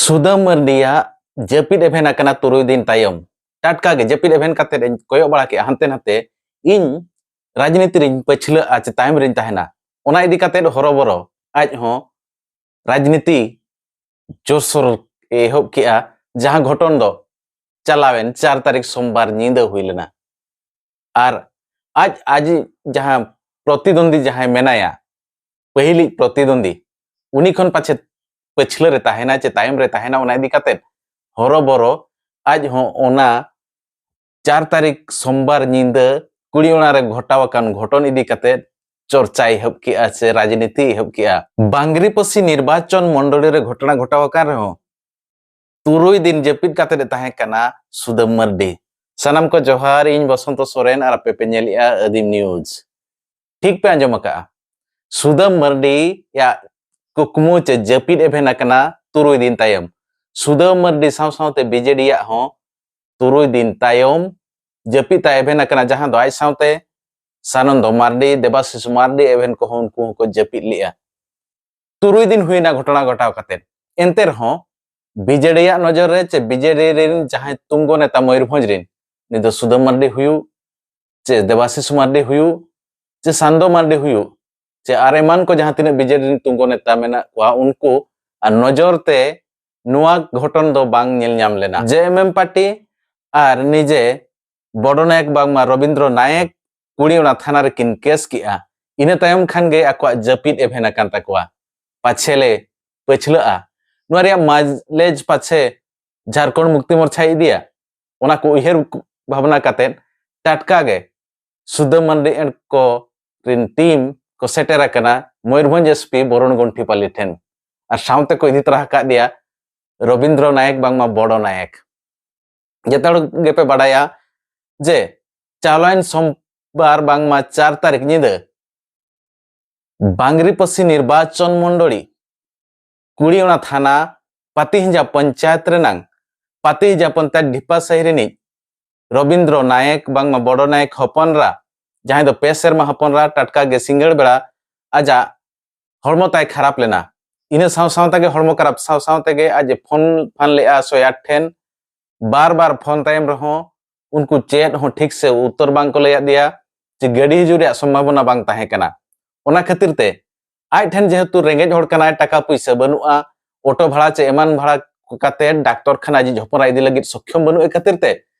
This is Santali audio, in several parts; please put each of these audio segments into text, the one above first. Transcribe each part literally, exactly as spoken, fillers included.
ᱥᱩᱫᱟᱹᱢ ᱢᱟᱹᱨᱰᱤᱭᱟᱜ ᱡᱟᱹᱯᱤᱫ ᱮᱵᱷᱮᱱ ᱟᱠᱟᱱᱟ ᱛᱩᱨᱩᱭ ᱫᱤᱱ ᱛᱟᱭᱚᱢ᱾ ᱴᱟᱴᱠᱟ ᱜᱮ ᱡᱟᱹᱯᱤᱫ ᱮᱵᱷᱮᱱ ᱠᱟᱛᱮᱫ ᱤᱧ ᱠᱚᱭᱚᱜ ᱵᱟᱲᱟ ᱠᱮᱫᱼᱟ ᱦᱟᱱᱛᱮ ᱱᱟᱛᱮ᱾ ᱤᱧ ᱨᱟᱡᱽᱱᱤᱛᱤ ᱨᱤᱧ ᱯᱟᱹᱪᱷᱞᱟᱹᱜᱼᱟ ᱪᱮ ᱛᱟᱭᱚᱢ ᱨᱤᱧ ᱛᱟᱦᱮᱱᱟ, ᱚᱱᱟ ᱤᱫᱤ ᱠᱟᱛᱮᱫ ᱦᱚᱨᱚᱵᱚᱨᱚ ᱟᱡ ᱦᱚᱸ ᱨᱟᱡᱽᱱᱤᱛᱤ ᱡᱳᱨᱥᱳᱨ ᱮ ᱮᱦᱚᱵ ᱠᱮᱜᱼᱟ, ᱡᱟᱦᱟᱸ ᱜᱷᱚᱴᱚᱱ ᱫᱚ ᱪᱟᱞᱟᱣᱮᱱ ᱪᱟᱨ ᱛᱟᱹᱨᱤᱠᱷ ᱥᱳᱢᱵᱟᱨ ᱧᱤᱫᱟᱹ ᱦᱩᱭ ᱞᱮᱱᱟ᱾ ᱟᱨ ᱟᱡ ᱟᱡ ᱡᱟᱦᱟᱸ ᱯᱨᱚᱛᱤᱫᱚᱱᱫᱤ ᱡᱟᱦᱟᱸᱭ ᱢᱮᱱᱟᱭᱟ, ᱯᱟᱹᱦᱤᱞᱤᱡ ᱯᱨᱚᱛᱤᱫᱚᱱᱫᱤ, ᱩᱱᱤ ᱠᱷᱚᱱ ᱯᱟᱪᱷᱮ ᱯᱟᱹᱪᱷᱞᱟᱹ ᱨᱮ ᱛᱟᱦᱮᱱᱟ ᱪᱮ ᱛᱟᱭᱚᱢ ᱨᱮ ᱛᱟᱦᱮᱱᱟ, ᱚᱱᱟ ᱤᱫᱤ ᱠᱟᱛᱮᱫ ᱦᱚᱨᱚᱵᱚᱨᱚ ᱟᱡ ᱦᱚᱸ ᱚᱱᱟ ᱪᱟᱨ ᱛᱟᱹᱨᱤᱠᱷ ᱥᱳᱢᱵᱟᱨ ᱧᱤᱫᱟᱹ ᱠᱩᱲᱤ ᱚᱲᱟᱜ ᱨᱮ ᱜᱷᱚᱴᱟᱣ ᱟᱠᱟᱱ ᱜᱷᱚᱴᱚᱱ ᱤᱫᱤ ᱠᱟᱛᱮᱫ ᱪᱚᱨᱪᱟᱭ ᱮᱦᱚᱵ ᱠᱮᱜᱼᱟ ᱥᱮ ᱨᱟᱡᱽᱱᱤᱛᱤ ᱮᱦᱚᱵ ᱠᱮᱜᱼᱟ᱾ ᱵᱟᱝᱨᱤᱯᱚᱥᱤ ᱱᱤᱨᱵᱟᱪᱚᱱ ᱢᱚᱱᱰᱚᱞᱤ ᱨᱮ ᱜᱷᱚᱴᱚᱱᱟ ᱜᱷᱚᱴᱟᱣ ᱟᱠᱟᱱ ᱨᱮᱦᱚᱸ ᱛᱩᱨᱩᱭ ᱫᱤᱱ ᱡᱟᱹᱯᱤᱫ ᱠᱟᱛᱮᱫ ᱮ ᱛᱟᱦᱮᱸ ᱠᱟᱱᱟ ᱥᱩᱫᱟᱹᱢ ᱢᱟᱹᱨᱰᱤ᱾ ᱥᱟᱱᱟᱢ ᱠᱚ ᱡᱚᱦᱟᱨ, ᱤᱧ ᱵᱚᱥᱚᱱᱛᱚ ᱥᱚᱨᱮᱱ ᱟᱨ ᱟᱯᱮ ᱯᱮ ᱧᱮᱞᱮᱜᱼᱟ ᱟᱹᱫᱤᱢ ᱱᱤᱭᱩᱡᱽ᱾ ᱴᱷᱤᱠ ᱯᱮ ᱟᱸᱡᱚᱢ ᱟᱠᱟᱜᱼᱟ, ᱥᱩᱫᱟᱹᱢ ᱢᱟᱹᱨᱰᱤᱭᱟᱜ ᱠᱩᱠᱢᱩ ᱪᱮ ᱡᱟᱹᱯᱤᱫ ᱮᱵᱷᱮᱱ ᱟᱠᱟᱱᱟ ᱛᱩᱨᱩᱭ ᱫᱤᱱ ᱛᱟᱭᱚᱢ᱾ ᱥᱩᱫᱟᱹᱢ ᱢᱟᱹᱨᱰᱤ ᱥᱟᱶ ᱥᱟᱶᱛᱮ ᱵᱤᱡᱮᱰᱤᱭᱟᱜ ᱦᱚᱸ ᱛᱩᱨᱩᱭ ᱫᱤᱱ ᱛᱟᱭᱚᱢ ᱡᱟᱹᱯᱤᱫ ᱛᱟᱭ ᱮᱵᱷᱮᱱ ᱟᱠᱟᱱᱟ, ᱡᱟᱦᱟᱸ ᱫᱚ ᱟᱡ ᱥᱟᱶᱛᱮ ᱥᱟᱱᱚᱱᱫᱚ ᱢᱟᱨᱰᱤ, ᱫᱮᱵᱟᱥᱤᱥ ᱢᱟᱨᱰᱤ ᱮᱵᱷᱮᱱ ᱠᱚᱦᱚᱸ ᱩᱱᱠᱩ ᱦᱚᱸᱠᱚ ᱡᱟᱹᱯᱤᱫ ᱞᱮᱜᱼᱟ᱾ ᱛᱩᱨᱩᱭ ᱫᱤᱱ ᱦᱩᱭᱱᱟ ᱜᱷᱚᱴᱚᱱᱟ ᱜᱷᱚᱴᱟᱣ ᱠᱟᱛᱮ᱾ ᱮᱱᱛᱮ ᱨᱮᱦᱚᱸ ᱵᱤᱡᱮᱰᱤᱭᱟᱜ ᱱᱚᱡᱚᱨ ᱨᱮ ᱪᱮ ᱵᱤᱡᱮᱰᱤ ᱨᱮᱱ ᱡᱟᱦᱟᱸᱭ ᱛᱩᱝᱜᱚ ᱱᱮᱛᱟ ᱢᱚᱭᱩᱨᱵᱷᱚᱸᱡᱽ ᱨᱮᱱ, ᱩᱱᱤ ᱫᱚ ᱥᱩᱫᱟᱹᱢ ᱢᱟᱨᱰᱤ ᱦᱩᱭᱩᱜ, ᱪᱮ ᱫᱮᱵᱟᱥᱤᱥ ᱢᱟᱨᱰᱤ ᱦᱩᱭᱩᱜ, ᱪᱮ ᱥᱟᱱᱫᱚ ᱢᱟᱨᱰᱤ ᱦᱩᱭᱩᱜ, ᱪᱮ ᱟᱨ ᱮᱢᱟᱱ ᱠᱚ ᱡᱟᱦᱟᱸ ᱛᱤᱱᱟᱹᱜ ᱵᱤᱡᱮᱰᱤ ᱨᱮᱱ ᱛᱩᱝᱜᱚ ᱱᱮᱛᱟ ᱢᱮᱱᱟᱜ ᱠᱚᱣᱟ, ᱩᱱᱠᱩ ᱟᱨ ᱱᱚᱡᱚᱨ ᱛᱮ ᱱᱚᱣᱟ ᱜᱷᱚᱴᱚᱱ ᱫᱚ ᱵᱟᱝ ᱧᱮᱞ ᱧᱟᱢ ᱞᱮᱱᱟ᱾ ᱡᱮ ᱮᱢ ᱮᱢ ᱯᱟᱨᱴᱤ ᱟᱨ ᱱᱤᱡᱮ ᱵᱚᱰᱚ ᱱᱟᱭᱮᱠ ᱵᱟᱝᱢᱟ ᱨᱚᱵᱤᱱᱫᱨᱚ ᱱᱟᱭᱮᱠ ᱠᱩᱲᱤ ᱚᱱᱟ ᱛᱷᱟᱱᱟ ᱨᱮᱠᱤᱱ ᱠᱮᱥ ᱠᱮᱜᱼᱟ᱾ ᱤᱱᱟᱹ ᱛᱟᱭᱚᱢ ᱠᱷᱟᱱ ᱜᱮ ᱟᱠᱚᱣᱟᱜ ᱡᱟᱹᱯᱤᱫ ᱮᱵᱷᱮᱱ ᱟᱠᱟᱱ ᱛᱟᱠᱚᱣᱟ᱾ ᱯᱟᱪᱷᱮ ᱞᱮ ᱯᱟᱹᱪᱷᱞᱟᱹᱜᱼᱟ, ᱱᱚᱣᱟ ᱨᱮᱭᱟᱜ ᱢᱟᱭᱞᱮᱡᱽ ᱯᱟᱪᱷᱮ ᱡᱷᱟᱲᱠᱷᱚᱸᱰ ᱢᱩᱠᱛᱤ ᱢᱳᱨᱪᱟᱭ ᱤᱫᱤᱭᱟ᱾ ᱚᱱᱟ ᱠᱚ ᱩᱭᱦᱟᱹᱨ ᱵᱷᱟᱵᱽᱱᱟ ᱠᱟᱛᱮᱫ ᱴᱟᱴᱠᱟ ᱜᱮ ᱥᱩᱫᱟᱹᱢ ᱢᱟᱨᱰᱤ and co ᱨᱤᱱ ᱴᱤᱢ ᱠᱚ ᱥᱮᱴᱮᱨ ᱟᱠᱟᱱᱟ ᱢᱚᱭᱩᱨᱵᱷᱚᱸᱡᱽ ᱮᱥ ᱯᱤ ᱵᱚᱨᱩᱬ ᱜᱚᱱᱴᱷᱤᱯᱟᱞᱤ ᱴᱷᱮᱱ, ᱟᱨ ᱥᱟᱶᱛᱮ ᱠᱚ ᱤᱫᱤ ᱛᱚᱨᱟ ᱟᱠᱟᱫ ᱫᱮᱭᱟ ᱨᱚᱵᱤᱱᱫᱨᱚ ᱱᱟᱭᱮᱠ ᱵᱟᱝᱢᱟ ᱵᱚᱰᱚ ᱱᱟᱭᱮᱠ᱾ ᱡᱚᱛᱚ ᱦᱚᱲ ᱜᱮᱯᱮ ᱵᱟᱰᱟᱭᱟ ᱡᱮ ᱪᱟᱞᱟᱣᱮᱱ ᱥᱳᱢᱵᱟᱨ ᱵᱟᱝᱢᱟ ᱪᱟᱨ ᱛᱟᱹᱨᱤᱠᱷ ᱧᱤᱫᱟᱹ ᱵᱟᱝᱨᱤᱯᱚᱥᱤ ᱱᱤᱨᱵᱟᱪᱚᱱ ᱢᱚᱱᱰᱚᱞᱤ ᱠᱩᱲᱤ ᱚᱱᱟ ᱛᱷᱟᱱᱟ ᱯᱟᱛᱤᱦᱤᱸᱡᱟ ᱯᱚᱧᱪᱟᱭᱮᱛ ᱨᱮᱱᱟᱝ ᱯᱟᱛᱤᱦᱤᱸᱡᱟ ᱯᱚᱧᱪᱟᱭᱮᱛ ᱰᱷᱤᱯᱟ ᱥᱟᱹᱦᱤ ᱨᱤᱱᱤᱡ ᱨᱚᱵᱤᱱᱫᱨᱚ ᱱᱟᱭᱮᱠ ᱵᱟᱝᱢᱟ ᱵᱚᱰᱚ ᱱᱟᱭᱮᱠ ᱦᱚᱯᱚᱱᱨᱟ, ᱡᱟᱦᱟᱸᱭ ᱫᱚ ᱯᱮ ᱥᱮᱨᱢᱟ ᱦᱚᱯᱚᱱᱨᱟ, ᱴᱟᱴᱠᱟ ᱜᱮ ᱥᱤᱸᱜᱟᱹᱲ ᱵᱮᱲᱟ ᱟᱡᱟᱜ ᱦᱚᱲᱢᱚ ᱛᱟᱭ ᱠᱷᱟᱨᱟᱯ ᱞᱮᱱᱟ᱾ ᱤᱱᱟᱹ ᱥᱟᱶ ᱥᱟᱶ ᱛᱮᱜᱮ ᱦᱚᱲᱢᱚ ᱠᱷᱟᱨᱟᱯ ᱥᱟᱶ ᱥᱟᱶ ᱛᱮᱜᱮ ᱟᱡ ᱮ ᱯᱷᱳᱱ ᱯᱷᱟᱱ ᱞᱮᱫᱼᱟ ᱥᱚᱭᱟᱴ ᱴᱷᱮᱱ᱾ ᱵᱟᱨ ᱵᱟᱨ ᱯᱷᱳᱱ ᱛᱟᱭᱚᱢ ᱨᱮᱦᱚᱸ ᱩᱱᱠᱩ ᱪᱮᱫ ᱦᱚᱸ ᱴᱷᱤᱠ ᱥᱮ ᱩᱛᱛᱚᱨ ᱵᱟᱝ ᱠᱚ ᱞᱟᱹᱭᱟᱫ ᱫᱮᱭᱟ ᱡᱮ ᱜᱟᱹᱰᱤ ᱦᱤᱡᱩᱜ ᱨᱮᱭᱟᱜ ᱥᱚᱢᱵᱷᱟᱵᱚᱱᱟ ᱵᱟᱝ ᱛᱟᱦᱮᱸ ᱠᱟᱱᱟ᱾ ᱚᱱᱟ ᱠᱷᱟᱹᱛᱤᱨ ᱛᱮ ᱟᱡ ᱴᱷᱮᱱ ᱡᱮᱦᱮᱛᱩ ᱨᱮᱸᱜᱮᱡ ᱦᱚᱲ ᱠᱟᱱᱟᱭ, ᱴᱟᱠᱟ ᱯᱩᱭᱥᱟᱹ ᱵᱟᱹᱱᱩᱜᱼᱟ, ᱚᱴᱳ ᱵᱷᱟᱲᱟ ᱪᱮ ᱮᱢᱟᱱ ᱵᱷᱟᱲᱟ ᱠᱟᱛᱮ ᱰᱟᱠᱛᱚᱨ ᱠᱷᱟᱱᱟ ᱟᱡᱤᱡ ᱦᱚᱯᱚᱱ ᱮᱨᱟ ᱤᱫᱤ ᱞᱟᱹᱜᱤᱫ ᱥᱚᱠᱠᱷᱚᱢ ᱵᱟᱹᱱᱩᱜ ᱮ ᱠᱷᱟᱹᱛᱤᱨ ᱛᱮ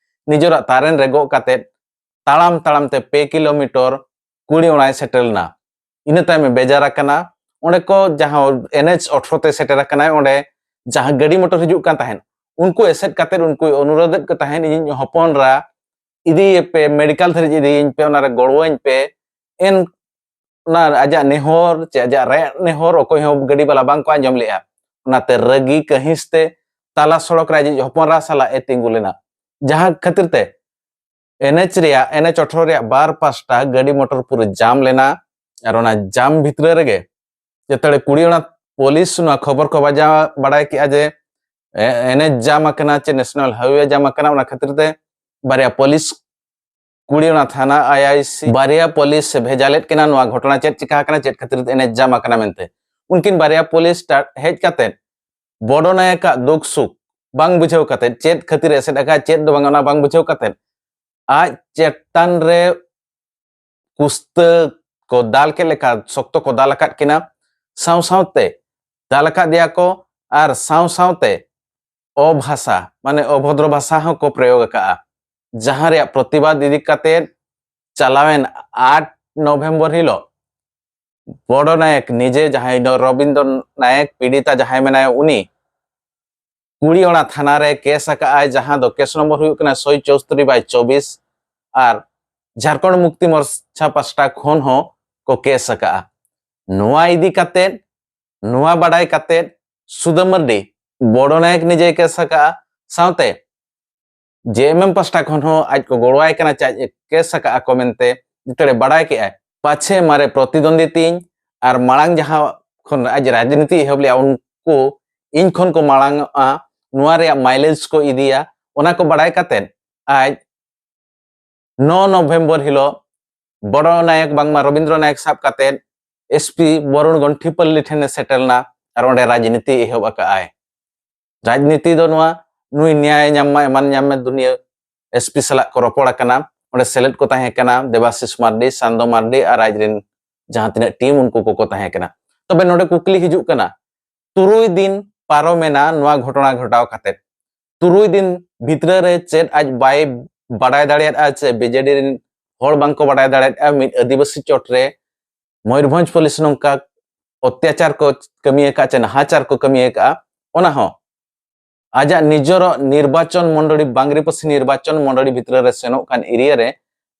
ᱱᱤᱡᱮᱨᱟᱜ ᱛᱟᱨᱮᱱ ᱨᱮ ᱜᱚᱜ ᱠᱟᱛᱮ ᱛᱟᱲᱟᱢ ᱛᱟᱲᱟᱢ ᱛᱮ ᱯᱮ ᱠᱤᱞᱳᱢᱤᱴᱟᱨ ᱠᱩᱲᱤ ᱚᱲᱟᱭ ᱥᱮᱴᱮᱨ ᱞᱮᱱᱟ᱾ ᱤᱱᱟᱹ ᱛᱟᱭᱚᱢ ᱮ ᱵᱮᱡᱟᱨ ᱟᱠᱟᱱᱟ᱾ ᱚᱸᱰᱮ ᱠᱚ ᱡᱟᱦᱟᱸ ᱮᱱ ᱮᱪ ᱟᱴᱷᱨᱚ ᱛᱮ ᱥᱮᱴᱮᱨ ᱟᱠᱟᱱᱟᱭ, ᱚᱸᱰᱮ ᱡᱟᱦᱟᱸ ᱜᱟᱹᱰᱤ ᱢᱚᱴᱚᱨ ᱦᱤᱡᱩᱜ ᱠᱟᱱ ᱛᱟᱦᱮᱸᱫ, ᱩᱱᱠᱩ ᱮᱥᱮᱫ ᱠᱟᱛᱮ ᱩᱱᱠᱩᱭ ᱚᱱᱩᱨᱳᱫᱷ ᱮᱫ ᱠᱚ ᱛᱟᱦᱮᱸᱫ, "ᱤᱧᱤᱧ ᱦᱚᱯᱚᱱ ᱮᱨᱟ, ᱤᱫᱤᱭᱮᱯᱮ, ᱢᱮᱰᱤᱠᱟᱞ ᱫᱷᱟᱹᱨᱤᱡ ᱤᱫᱤᱭᱤᱧ ᱯᱮ, ᱚᱱᱟᱨᱮ ᱜᱚᱲᱚᱣᱟᱹᱧ ᱯᱮ᱾" ᱮᱱ ᱚᱱᱟ ᱟᱡᱟᱜ ᱱᱮᱦᱚᱨ ᱪᱮ ᱟᱡᱟᱜ ᱨᱟᱭᱟᱜ ᱱᱮᱦᱚᱨ ᱚᱠᱚᱭ ᱦᱚᱸ ᱜᱟᱹᱰᱤ ᱵᱟᱞᱟ ᱵᱟᱝ ᱠᱚ ᱟᱸᱡᱚᱢ ᱞᱮᱜᱼᱟ᱾ ᱚᱱᱟᱛᱮ ᱨᱟᱹᱜᱤ ᱠᱟᱹᱦᱤᱥ ᱛᱮ ᱛᱟᱞᱟ ᱥᱚᱲᱚᱠ ᱨᱮ ᱟᱡᱤᱡ ᱦᱚᱯᱚᱱ ᱮᱨᱟ ᱥᱟᱞᱟᱜ ᱮ ᱛᱤᱸᱜᱩ ᱞᱮᱱᱟ, ᱡᱟᱦᱟᱸ ᱠᱷᱟᱹᱛᱤᱨ ᱛᱮ ᱮᱱ ᱮᱪ ᱨᱮᱭᱟᱜ, ᱮᱱ ᱮᱪ ᱟᱴᱷᱨᱚ ᱨᱮᱭᱟᱜ ᱵᱟᱨ ᱯᱟᱥᱴᱟ ᱜᱟᱹᱰᱤ ᱢᱚᱴᱚᱨ ᱯᱩᱨᱟᱹ ᱡᱟᱢ ᱞᱮᱱᱟ᱾ ᱟᱨ ᱚᱱᱟ ᱡᱟᱢ ᱵᱷᱤᱛᱨᱤ ᱨᱮᱜᱮ ᱡᱮᱛᱮ ᱠᱩᱲᱤ ᱚᱲᱟᱜ ᱯᱩᱞᱤᱥ ᱱᱚᱣᱟ ᱠᱷᱚᱵᱚᱨ ᱠᱚ ᱵᱟᱡᱟᱣ ᱵᱟᱲᱟᱭ ᱠᱮᱜᱼᱟ ᱡᱮ ᱮ-, ᱮᱱ ᱮᱪ ᱡᱟᱢ ᱟᱠᱟᱱᱟ ᱪᱮ ᱱᱮᱥᱱᱟᱞ ᱦᱟᱭᱣᱮ ᱡᱟᱢ ᱟᱠᱟᱱᱟ, ᱚᱱᱟ ᱠᱷᱟᱹᱛᱤᱨ ᱛᱮ ᱵᱟᱨᱭᱟ ᱯᱩᱞᱤᱥ ᱠᱩᱲᱤ ᱚᱱᱟ ᱛᱷᱟᱱᱟ ᱟᱭ ᱟᱭ ᱥᱤ ᱵᱟᱨᱭᱟ ᱯᱩᱞᱤᱥ ᱮ ᱵᱷᱮᱡᱟ ᱞᱮᱫ ᱠᱤᱱᱟ, ᱱᱚᱣᱟ ᱜᱷᱚᱴᱚᱱᱟ ᱪᱮᱫ ᱪᱤᱠᱟ ᱟᱠᱟᱱᱟ, ᱪᱮᱫ ᱠᱷᱟᱹᱛᱤᱨ ᱛᱮ ᱮᱱ ᱮᱪ ᱡᱟᱢ ᱟᱠᱟᱱᱟ ᱢᱮᱱᱛᱮ᱾ ᱩᱱᱠᱤᱱ ᱵᱟᱨᱭᱟ ᱯᱩᱞᱤᱥ ᱴᱟ-, ᱦᱮᱡ ᱠᱟᱛᱮ ᱵᱚᱰᱚ ᱱᱟᱭᱚᱠᱟᱜ ᱫᱩᱠ ᱥᱩᱠ ᱵᱟᱝ ᱵᱩᱡᱷᱟᱹᱣ ᱠᱟᱛᱮ, ᱪᱮᱫ ᱠᱷᱟᱹᱛᱤᱨ ᱮ ᱮᱥᱮᱫ ᱟᱠᱟᱫ, ᱪᱮᱫ ᱫᱚ ᱵᱟᱝ, ᱚᱱᱟ ᱵᱟᱝ ᱵᱩᱡᱷᱟᱹᱣ ᱠᱟᱛᱮ ᱟᱡ ᱪᱮᱛᱟᱱ ᱨᱮ ᱠᱩᱥᱛᱟᱹ ᱠᱚ ᱫᱟᱞ ᱠᱮᱫ ᱞᱮᱠᱟ ᱥᱚᱠᱛᱚ ᱠᱚ ᱫᱟᱞ ᱟᱠᱟᱫ ᱠᱤᱱᱟ᱾ ᱥᱟᱶ ᱥᱟᱶᱛᱮ ᱫᱟᱞ ᱟᱠᱟᱫ ᱫᱮᱭᱟ ᱠᱚ ᱟᱨ ᱥᱟᱶ ᱥᱟᱶᱛᱮ ᱚᱵᱷᱟᱥᱟ, ᱢᱟᱱᱮ ᱚᱵᱷᱚᱫᱨᱚ ᱵᱷᱟᱥᱟ ᱦᱚᱸᱠᱚ ᱯᱨᱚᱭᱳᱜ ᱟᱠᱟᱫᱼᱟ, ᱡᱟᱦᱟᱸ ᱨᱮᱭᱟᱜ ᱯᱨᱚᱛᱤᱵᱟᱫ ᱤᱫᱤ ᱠᱟᱛᱮ ᱪᱟᱞᱟᱣᱮᱱ ᱟᱴ ᱱᱚᱵᱷᱮᱢᱵᱚᱨ ᱦᱤᱞᱳᱜ ᱵᱚᱰᱚ ᱱᱟᱭᱮᱠ ᱱᱤᱡᱮ, ᱡᱟᱦᱟᱸᱭ ᱫᱚ ᱨᱚᱵᱤᱱᱫᱨᱚ ᱱᱟᱭᱮᱠ, ᱯᱤᱲᱤᱛᱟ ᱡᱟᱦᱟᱸᱭ ᱢᱮᱱᱟᱭᱟ, ᱩᱱᱤ ᱠᱩᱲᱤ ᱚᱲᱟᱜ ᱛᱷᱟᱱᱟ ᱨᱮ ᱠᱮᱥ ᱟᱠᱟᱫᱼᱟᱭ, ᱡᱟᱦᱟᱸ ᱫᱚ ᱠᱮᱥ ᱱᱚᱢᱵᱚᱨ ᱦᱩᱭᱩᱜ ᱠᱟᱱᱟ ᱥᱚᱭ ᱪᱳᱥᱛᱨᱤ ᱵᱟᱭ ᱪᱚᱵᱤᱥ᱾ ᱟᱨ ᱡᱷᱟᱲᱠᱷᱚᱸᱰ ᱢᱩᱠᱛᱤ ᱢᱳᱨᱪᱟ ᱯᱟᱥᱴᱟ ᱠᱷᱚᱱ ᱦᱚᱸ ᱠᱚ ᱠᱮᱥ ᱟᱠᱟᱫᱼᱟ᱾ ᱱᱚᱣᱟ ᱤᱫᱤ ᱠᱟᱛᱮ, ᱱᱚᱣᱟ ᱵᱟᱰᱟᱭ ᱠᱟᱛᱮ ᱥᱩᱫᱟᱹ ᱢᱟᱨᱰᱤ, ᱵᱚᱰᱚ ᱱᱟᱭᱮᱠ ᱱᱤᱡᱮᱭ ᱠᱮᱥ ᱟᱠᱟᱫᱼᱟ, ᱥᱟᱶᱛᱮ ᱡᱮ ᱮᱢ ᱮᱢ ᱯᱟᱥᱴᱟ ᱠᱷᱚᱱ ᱦᱚᱸ ᱟᱡ ᱠᱚ ᱜᱚᱲᱚᱣᱟᱭ ᱠᱟᱱᱟ, ᱪᱮ ᱟᱡ ᱮ ᱠᱮᱥ ᱟᱠᱟᱫᱼᱟ ᱠᱚ ᱢᱮᱱᱛᱮ ᱡᱮᱛᱮ ᱵᱟᱰᱟᱭ ᱠᱮᱜᱼᱟᱭ᱾ ᱯᱟᱪᱷᱮ ᱢᱟᱨᱮ ᱯᱨᱚᱛᱤᱫᱚᱱᱫᱤ ᱛᱤᱧ ᱟᱨ ᱢᱟᱲᱟᱝ ᱡᱟᱦᱟᱸ ᱠᱷᱚᱱ ᱟᱡ ᱨᱟᱡᱽᱱᱤᱛᱤ ᱮᱦᱚᱵ ᱞᱮᱜᱼᱟ, ᱩᱱᱠᱩ ᱤᱧ ᱠᱷᱚᱱ ᱠᱚ ᱢᱟᱲᱟᱝᱚᱜᱼᱟ, ᱱᱚᱣᱟ ᱨᱮᱭᱟᱜ ᱢᱟᱭᱞᱮᱡᱽ ᱠᱚ ᱤᱫᱤᱭᱟ, ᱚᱱᱟ ᱠᱚ ᱵᱟᱰᱟᱭ ᱠᱟᱛᱮ ᱟᱡ ᱱᱚ ᱱᱚᱵᱷᱮᱢᱵᱚᱨ ᱦᱤᱞᱳᱜ ᱵᱚᱰᱚ ᱱᱟᱭᱮᱠ, ᱵᱟᱝᱢᱟ ᱨᱚᱵᱤᱱᱫᱨᱚ ᱱᱟᱭᱮᱠ ᱥᱟᱵ ᱠᱟᱛᱮ ᱮᱥ ᱯᱤ ᱵᱚᱨᱩᱬ ᱜᱚᱱᱴᱷᱤᱯᱟᱞᱞᱤ ᱴᱷᱮᱱᱮ ᱥᱮᱴᱮᱨ ᱞᱮᱱᱟ ᱟᱨ ᱚᱸᱰᱮ ᱨᱟᱡᱽᱱᱤᱛᱤ ᱮᱦᱚᱵ ᱟᱠᱟᱫ ᱟᱭ᱾ ᱨᱟᱡᱽᱱᱤᱛᱤ ᱫᱚ ᱱᱚᱣᱟ, ᱱᱩᱭ ᱱᱮᱭᱟᱭ ᱧᱟᱢ ᱢᱟ, ᱮᱢᱟᱱ ᱧᱟᱢ ᱢᱮ, ᱫᱩᱱᱤᱭᱟᱹ ᱮᱥᱯᱤ ᱥᱟᱞᱟᱜ ᱠᱚ ᱨᱚᱯᱚᱲ ᱟᱠᱟᱱᱟ᱾ ᱚᱸᱰᱮ ᱥᱮᱞᱮᱫ ᱠᱚ ᱛᱟᱦᱮᱸ ᱠᱟᱱᱟ ᱫᱮᱵᱟᱥᱤᱥ ᱢᱟᱨᱰᱤ, ᱥᱟᱱᱫᱚ ᱢᱟᱨᱰᱤ ᱟᱨ ᱟᱡ ᱨᱮᱱ ᱡᱟᱦᱟᱸ ᱛᱤᱱᱟᱹᱜ ᱴᱤᱢ, ᱩᱱᱠᱩ ᱠᱚᱠᱚ ᱛᱟᱦᱮᱸ ᱠᱟᱱᱟ᱾ ᱛᱚᱵᱮ ᱱᱚᱰᱮ ᱠᱩᱠᱞᱤ ᱦᱤᱡᱩᱜ ᱠᱟᱱᱟ, ᱛᱩᱨᱩᱭ ᱫᱤᱱ ᱯᱟᱨᱚᱢᱮᱱᱟ ᱱᱚᱣᱟ ᱜᱷᱚᱴᱚᱱᱟ ᱜᱷᱚᱴᱟᱣ ᱠᱟᱛᱮ, ᱛᱩᱨᱩᱭ ᱫᱤᱱ ᱵᱷᱤᱛᱨᱤ ᱨᱮ ᱪᱮᱫ ᱟᱡ ᱵᱟᱭ ᱵᱟᱰᱟᱭ ᱫᱟᱲᱮᱭᱟᱫᱼᱟ ᱥᱮ ᱵᱤᱡᱮᱰᱤ ᱨᱮᱱ ᱦᱚᱲ ᱵᱟᱝᱠᱚ ᱵᱟᱰᱟᱭ ᱫᱟᱲᱮᱭᱟᱫᱼᱟ ᱢᱤᱫ ᱟᱹᱫᱤᱵᱟᱹᱥᱤ ᱪᱚᱴ ᱨᱮ ᱢᱚᱭᱩᱨᱵᱷᱚᱸᱡᱽ ᱯᱩᱞᱤᱥ ᱱᱚᱝᱠᱟ ᱚᱛᱛᱟᱪᱟᱨ ᱠᱚ ᱠᱟᱹᱢᱤ ᱟᱠᱟᱫ ᱪᱮ ᱱᱟᱦᱟᱪᱟᱨ ᱠᱚ ᱠᱟᱹᱢᱤ ᱟᱠᱟᱫᱼᱟ, ᱚᱱᱟ ᱦᱚᱸ ᱟᱡᱟᱜ ᱱᱤᱡᱚᱨᱚᱜ ᱱᱤᱨᱵᱟᱪᱚᱱ ᱢᱚᱱᱰᱚᱞᱤ, ᱵᱟᱝᱨᱤᱯᱚᱥᱤ ᱱᱤᱨᱵᱟᱪᱚᱱ ᱢᱚᱱᱰᱚᱞᱤ ᱵᱷᱤᱛᱨᱤ ᱨᱮ ᱥᱮᱱᱚᱜ ᱠᱟᱱ ᱮᱨᱤᱭᱟ ᱨᱮ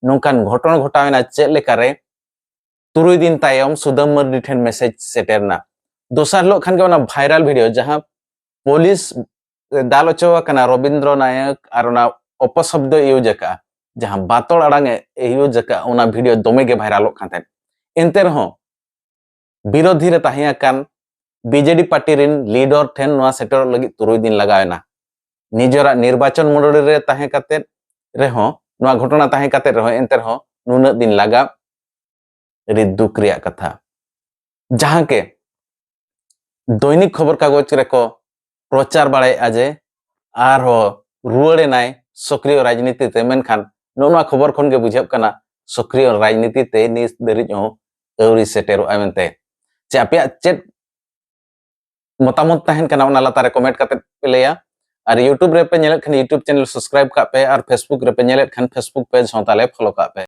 ᱱᱚᱝᱠᱟᱱ ᱜᱷᱚᱴᱚᱱ ᱜᱷᱚᱴᱟᱣᱮᱱᱟ ᱪᱮᱫ ᱞᱮᱠᱟᱨᱮ? ᱛᱩᱨᱩᱭ ᱫᱤᱱ ᱛᱟᱭᱚᱢ ᱥᱩᱫᱟᱹᱢ ᱢᱟᱨᱰᱤ ᱴᱷᱮᱱ ᱢᱮᱥᱮᱡᱽ ᱥᱮᱴᱮᱨ ᱮᱱᱟ᱾ ᱫᱚᱥᱟᱨ ᱦᱤᱞᱳᱜ ᱠᱷᱟᱱ ᱜᱮ ᱚᱱᱟ ᱵᱷᱟᱭᱨᱟᱞ ᱵᱷᱤᱰᱤᱭᱳ, ᱡᱟᱦᱟᱸ ᱯᱩᱞᱤᱥ ᱫᱟᱞ ᱦᱚᱪᱚ ᱟᱠᱟᱱᱟ ᱨᱚᱵᱤᱱᱫᱨᱚ ᱱᱟᱭᱚᱠ ᱟᱨ ᱚᱱᱟ ᱚᱯᱚᱥᱚᱵᱫᱚ ᱤᱭᱩᱡᱽ ᱟᱠᱟᱫᱼᱟ, ᱡᱟᱦᱟᱸ ᱵᱟᱛᱚᱲ ᱟᱲᱟᱝ ᱮ ᱤᱭᱩᱡᱽ ᱟᱠᱟᱫᱼᱟ, ᱚᱱᱟ ᱵᱷᱤᱰᱤᱭᱳ ᱫᱚᱢᱮ ᱜᱮ ᱵᱷᱟᱭᱨᱟᱞᱚᱜ ᱠᱟᱱ ᱛᱟᱦᱮᱸᱫ᱾ ᱮᱱᱛᱮ ᱨᱮᱦᱚᱸ ᱵᱤᱨᱳᱫᱷᱤ ᱨᱮ ᱛᱟᱦᱮᱸ ᱟᱠᱟᱱ ᱵᱤᱡᱮᱰᱤ ᱯᱟᱨᱴᱤ ᱨᱮᱱ ᱞᱤᱰᱚᱨ ᱴᱷᱮᱱ ᱱᱚᱣᱟ ᱥᱮᱴᱮᱨᱚᱜ ᱞᱟᱹᱜᱤᱫ ᱛᱩᱨᱩᱭ ᱫᱤᱱ ᱞᱟᱜᱟᱣ ᱮᱱᱟ᱾ ᱱᱤᱡᱮᱨᱟᱜ ᱱᱤᱨᱵᱟᱪᱚᱱ ᱢᱚᱱᱰᱚᱞᱤ ᱨᱮ ᱛᱟᱦᱮᱸ ᱠᱟᱛᱮ ᱨᱮᱦᱚᱸ, ᱱᱚᱣᱟ ᱜᱷᱚᱴᱚᱱᱟ ᱛᱟᱦᱮᱸ ᱠᱟᱛᱮ ᱨᱮᱦᱚᱸ, ᱮᱱᱛᱮ ᱨᱮᱦᱚᱸ ᱱᱩᱱᱟᱹᱜ ᱫᱤᱱ ᱞᱟᱜᱟᱣ, ᱟᱹᱰᱤ ᱫᱩᱠ ᱨᱮᱭᱟᱜ ᱠᱟᱛᱷᱟ᱾ ᱡᱟᱦᱟᱸ ᱜᱮ ᱫᱚᱭᱱᱤᱠ ᱠᱷᱚᱵᱚᱨ ᱠᱟᱜᱚᱡᱽ ᱨᱮᱠᱚ ᱯᱨᱚᱪᱟᱨ ᱵᱟᱲᱟᱭᱮᱫᱼᱟ ᱡᱮ ᱟᱨᱦᱚᱸ ᱨᱩᱣᱟᱹᱲ ᱮᱱᱟᱭ ᱥᱚᱠᱨᱤᱭᱚ ᱨᱟᱡᱽᱱᱤᱛᱤ ᱛᱮ, ᱢᱮᱱᱠᱷᱟᱱ ᱱᱚᱜᱼᱚ ᱱᱚᱣᱟ ᱠᱷᱚᱵᱚᱨ ᱠᱷᱚᱱ ᱜᱮ ᱵᱩᱡᱷᱟᱹᱜ ᱠᱟᱱᱟ ᱥᱚᱠᱨᱤᱭᱚ ᱨᱟᱡᱽᱱᱤᱛᱤ ᱛᱮ ᱱᱤᱛ ᱫᱷᱟᱹᱨᱤᱡ ᱦᱚᱸ ᱟᱹᱣᱨᱤ ᱥᱮᱴᱮᱨᱚᱜᱼᱟ ᱢᱮᱱᱛᱮ᱾ ᱪᱮ ᱟᱯᱮᱭᱟᱜ ᱪᱮᱫ ᱢᱚᱛᱟᱢᱚᱛ ᱛᱟᱦᱮᱱ ᱠᱟᱱᱟ, ᱚᱱᱟ ᱞᱟᱛᱟᱨ ᱨᱮ ᱠᱚᱢᱮᱱᱴ ᱠᱟᱛᱮ ᱯᱮ ᱞᱟᱹᱭᱟ᱾ ᱟᱨ YouTube ᱨᱮᱯᱮ ᱧᱮᱞᱮᱫ ᱠᱷᱟᱱ YouTube ᱪᱮᱱᱮᱞ ᱥᱟᱵᱥᱠᱨᱟᱭᱤᱵ ᱠᱟᱜ ᱯᱮ, ᱟᱨ Facebook ᱨᱮᱯᱮ ᱧᱮᱞᱮᱫ ᱠᱷᱟᱱ Facebook ᱯᱮᱡᱽ ᱦᱚᱸ ᱛᱟᱦᱞᱮ ᱯᱷᱚᱞᱳ ᱠᱟᱜ ᱯᱮ᱾